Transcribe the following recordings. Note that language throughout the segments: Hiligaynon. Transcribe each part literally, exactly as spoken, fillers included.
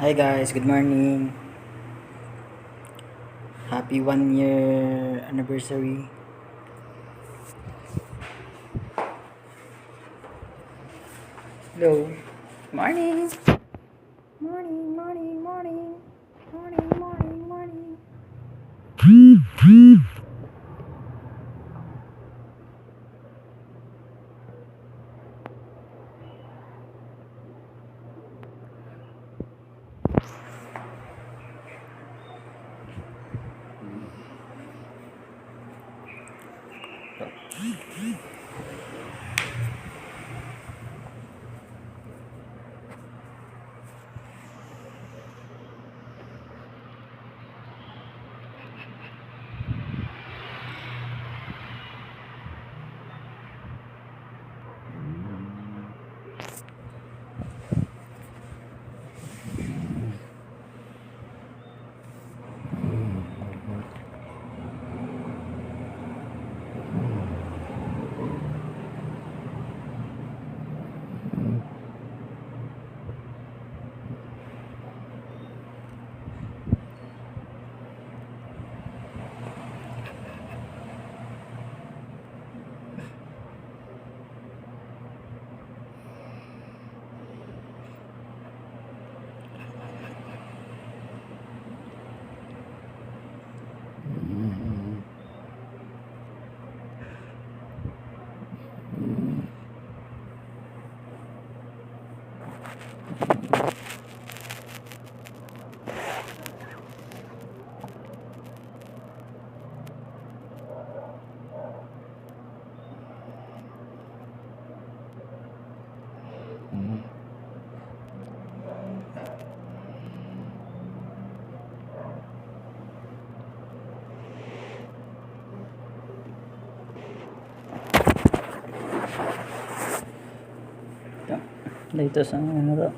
Hi guys, good morning. Happy one year anniversary. Hello. Morning. Morning, morning, morning. Morning, morning, morning. Dito sa ano to?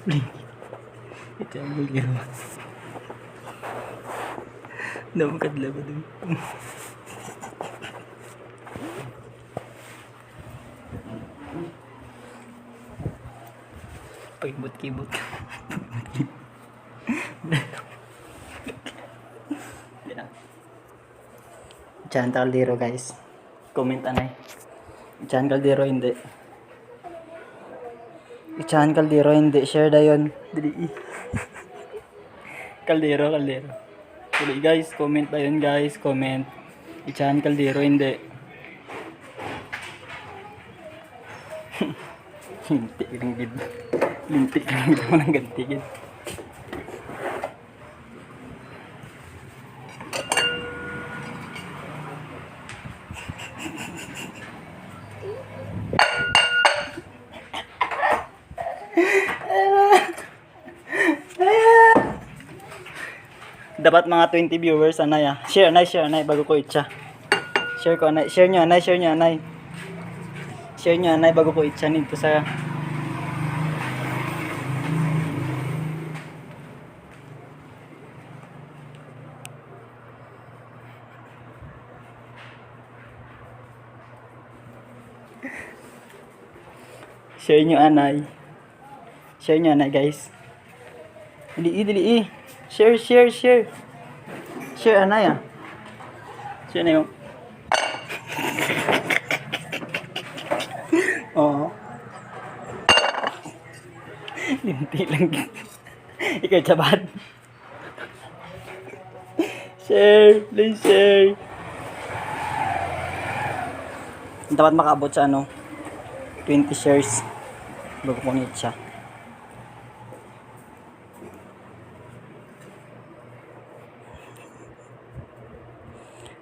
Ito ang problema. Naman kadla ba dun? Pakibot-kibot. Itsahan ta kaldero, guys. Comment anay. Itsahan kaldero, hindi. Itsahan kaldero, hindi. Share dayon. Dili. Kaldero, kaldero. Dili, guys. Comment dayon, guys. Comment. Itsahan kaldero, hindi. Linti lang gid. Linti lang gid mo nang ganti gid. Dapat mga twenty viewers, anay, ah. Share, anay, share, anay, bago ko itsa. Share ko, anay. Share nyo, anay, share nyo, anay. Share nyo, anay, bago ko itsa nito sa Share nyo, anay. Share nyo, anay, guys. Dili, dili, eh. Share, share, share. Share, anay, ah. Share na yun. Oo. Linti lang. Ikaw, Chabad. Share, please share. Dapat makaabot sa, ano, twenty shares. Bago ko ni siya.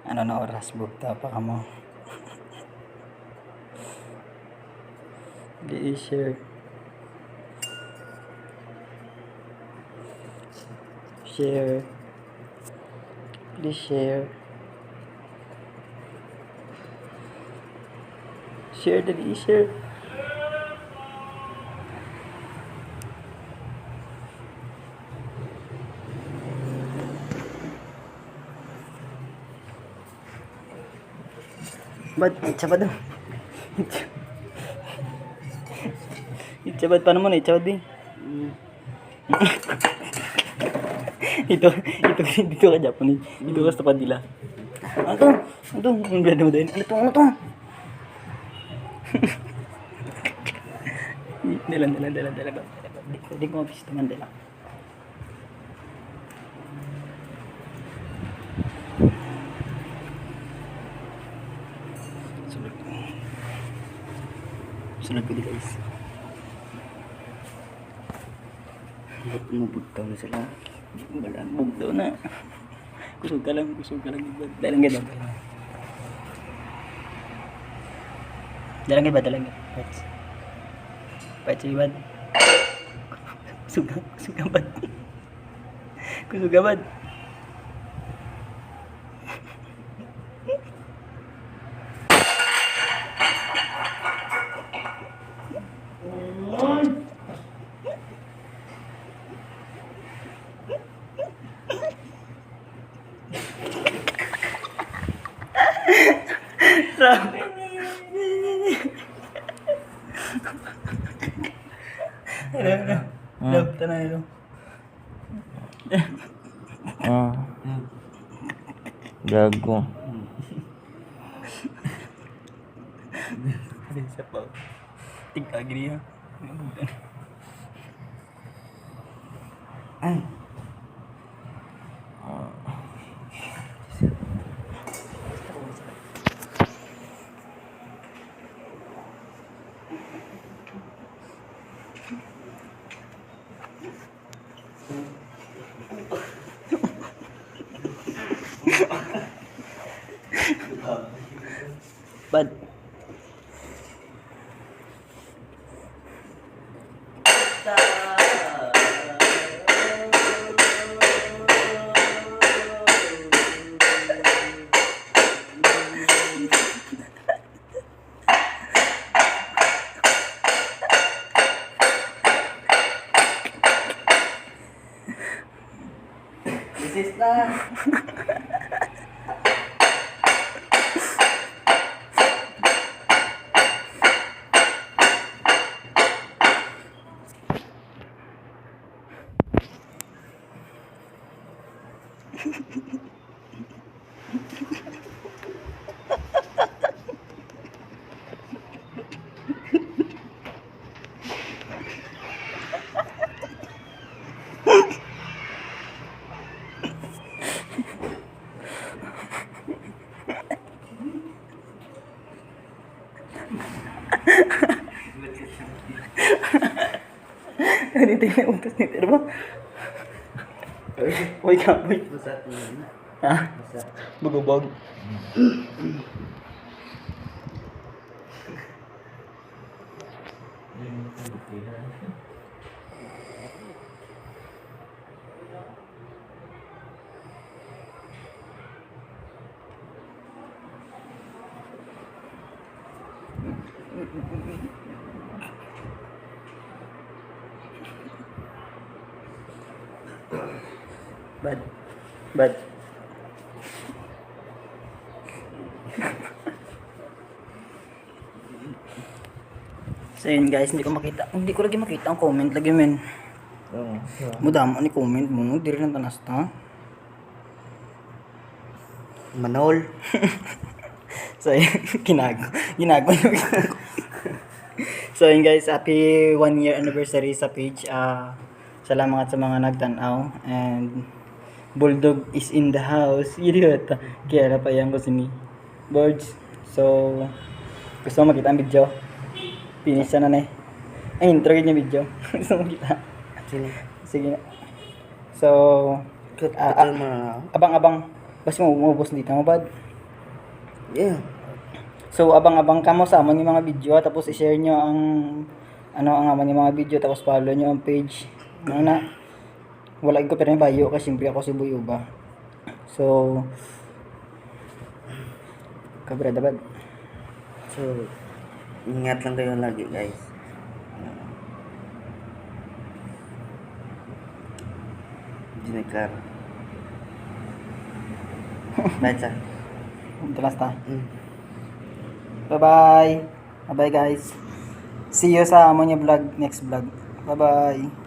Ano na oras, bugta pa kamo? Di i-share. Share. Please share. Share, dali i-share. Bad, itsa bad, oh. Itsa bad, paano mo na itsa bad, eh? Ito, ito, dito ka, Japanese. Ito ka sa padila. Ano to? Ano to? Ano to? Ano to? Ano to? Dala, dala, dala, dala, dala. Di ko, di ko mapisto man, dala. Sulod. Sulod ko di, guys. Ba't mabugtaw na sila? Wala, bugtaw na. Kusog ka lang, kusog ka lang, Ibad. Dalang gid, dalang. Dalang gid ba, dalang gid. Pets. Pets, Ibad. Kusog ka, kusog ka, Bad. Kusog ka, Bad. Hello, hello. Hello, tanay, hello. Ah. Gago. Ano yung sapaw? Tig-agi niya. Ay. Ah. Bad. Dito yung utos ni Terbo. Uy, kapoy. Masat mo na. Ha? Masat. Bugubog. Bad. Bad. So yun guys, hindi ko makita. Hindi ko lagi makita ang comment lagi, men. Oo. Mudamo ni comment mo, no? Diri lang tanas ta. Manol. So, yun, ginago. Ginago. So, yun guys, happy one year anniversary sa page. Ah, salamat sa mga nagtan-aw. And Bulldog is in the house. Idiot. Kaya napayang ko sini. Birds. So, gusto mo makita ang video? Finish na na eh. Ay, intro yun yung video. Gusto mo makita? Sino? Sige na. So, Cut, ah, cut mo na lang. Abang-abang. Basta mo, maubos dito mo, bad. Yeah. So, abang-abang kamo sa amon yung mga video, tapos i-share nyo ang, ano, ang amon yung mga video, tapos follow nyo ang page. Ano na? Wala ko pero bayo kasi siyempre ako si Boy Uba. So, kabrada, bad. So, ingat lang kayo lagi, guys. Ginecar. Baca. Ito last time. Mm. Bye-bye. Bye-bye, guys. See you sa amon nga vlog, next vlog. Bye-bye.